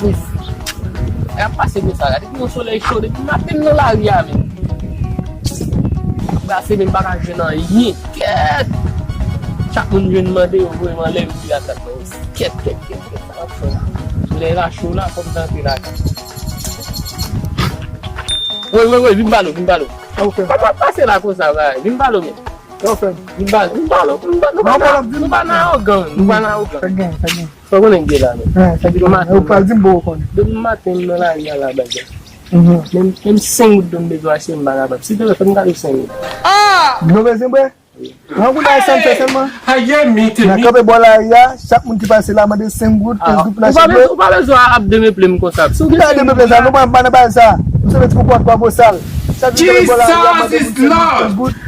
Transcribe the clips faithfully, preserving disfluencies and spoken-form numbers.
Wi. E ap pase konsa, gade ki yon solèy cho depi maten nan lari a menm. Brase menm pa ka jwenn anyen. Kèt! Chak moun jwenn mande yo voye m anlè yo vire atak mwen. Kèt, kèt, kèt, kèt, sa w ap fè la? Solèy la cho la, fò m t antre lakay. Woy, woy, woy, vin pale w, vin pale w. Sa w fè? Kòman w ap pase la konsa, bagay? Vin pale w, men. Sa w fè? Vin pale w, vin pale w, vin pale w. Nou pa nan, nou pa nan awogan, nou pa nan awogan. Fè gen, fè gen. Fò konnen gen la, men. Sa ki gen la. Ou pral di m pou ou konnen. Depi maten m nan lari a la, bagay. Menm, menm senk goud m bezwen achte, m pa kapab. Si te lè fè m gade senk goud. Dlo bezwen bwè? Yon goud a san fè sèlman. Nan kanpe bò lari a, chak moun ki pase la mande senk goud, kenz goud pou l achte dlo. Ou pa bezwen ap demeple m konsa. Si w gen senk goud la. Nou pa nan bagay sa. M se ti kòkòt pa bosal. Chak jou kanpe bò lari a mande moun senk goud, kenz goud.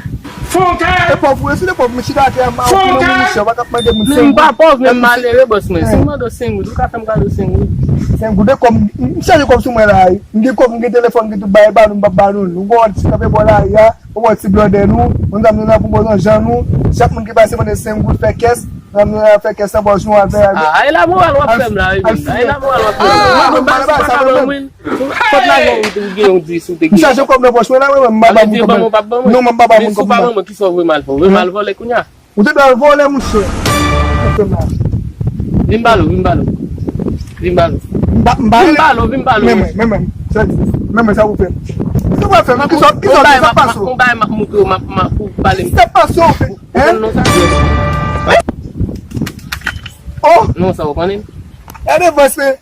Fon kè! E pòv ou ye, si w te pòv, m chita atè a, m a okipe moun chè, w pa t ap mande moun senk goud. Men m pa pòv, men m malere, bòs mwen. Si m mande w senk goud, ou ka fè m kado senk goud. Senk goud, e kòb, m chanje kòb sou mwen la, wi. M gen kòb, m gen telefòn, m gen tout bagay, ba nou, m p ap ba nou. Nou gon ti kanpe bò lari a, ou wè ti blòdè nou, moun zam nou nan pou bon jan nou. Chak moun ki pase mande senk goud, fè kès, zam nou nan fè kès nan pòch nou, al fè. A, e la moral w ap fè m la, wi, menm. E la moral w ap fè m la. Mwen, mwen, mwen, mwen, mwen, mwen, Fòt lajan ou te gen, ou di si w te gen. M chache kòb nan pòch mwen la, mwen, mwen, m pa ba moun kòb mwen. Non, mwen, m pa ba moun kòb mwen. Men si w pa ban mwen, kisa w vle m al fè? W vle m al vòlè kounye a? Ou te dwe al vòlè, monchè. Vin ba l, vin ba l. Vin ba l. M ba, m ba l. Vin ba l, vin ba l. Men mwen, men mwen, sa di. Men mwen, sa ou fè. Sa ou fè, kisa, kisa, kisa pase w? Ou bay m ap moutre w, m ap, m ap, ou pale m. Sa pase w, ou fè, hein? Ou konn non sa? Oh! Non sa, ou konnen? Gade vans, men.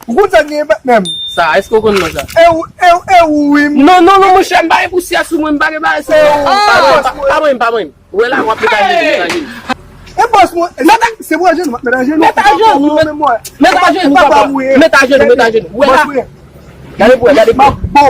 Ou konn sa k genyen, patnè m? Sa, èske w konn non sa? E ou, e ou, e ou, wi. Non, non, non, monchè, m pa gen pousyè sou mwen, m pa gen bagay sou mwen. Pa mwen, pa mwen, pa mwen. Ou wè la, w ap met ajenou, met ajenou. E bòs mwen, se pou ajenou, m ap met ajenou. Met ajenou, met ajenou, papa m, wi. Met ajenou, met ajenou. Ou wè la? Gade pou wè, gade pou wè. M ap bo.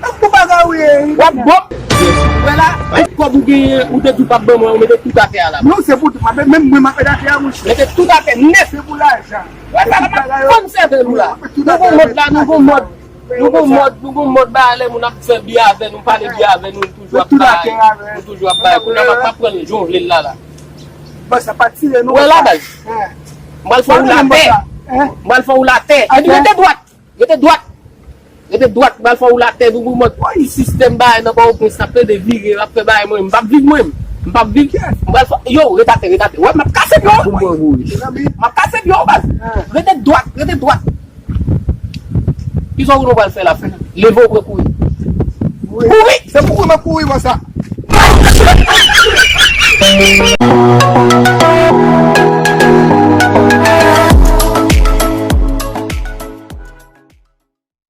Ak pou bagay ou ye. W ap bo. Ou wè la? Tout kòb ou genyen, ou te di w p ap ban mwen, ou mete tout atè a la. Non, se pou tout, m ap, menm mwen, m ap met atè a, monchè. Mete tout atè nèt. Se pou lajan. Wè sa la, m ap konn sèvèl ou la. Nou gon mòd la, nou gon mòd. Nou gon mòd, nou gon mòd ba lè moun ap fè byen avè nou, pale byen avè nou, nou toujou ap bay, nou toujou ap bay. Kounye a m ap, m ap pran l jan w vle l la, la. Baz, sa pa tire, non. Wè la, baz. M pral fè ou latè. M pral fè ou latè. Epi rete dwat. Rete dwat. Rete dwat, m pral fè ou latè, nou gon mòd sistèm bagay nan Pòtoprens, n ap plede vire, n ap fè bagay mwen, m p ap viv mwen, m p ap viv. M pral fè, yo, ret atè, ret atè. Wè, m ap kase pye w. M ap kase pye w, baz. Rete dwat, rete dwat. Kisa w konnen w pral fè la, frè? Leve w pran kouri. Kouri! Se pou kouri, m ap kouri konsa.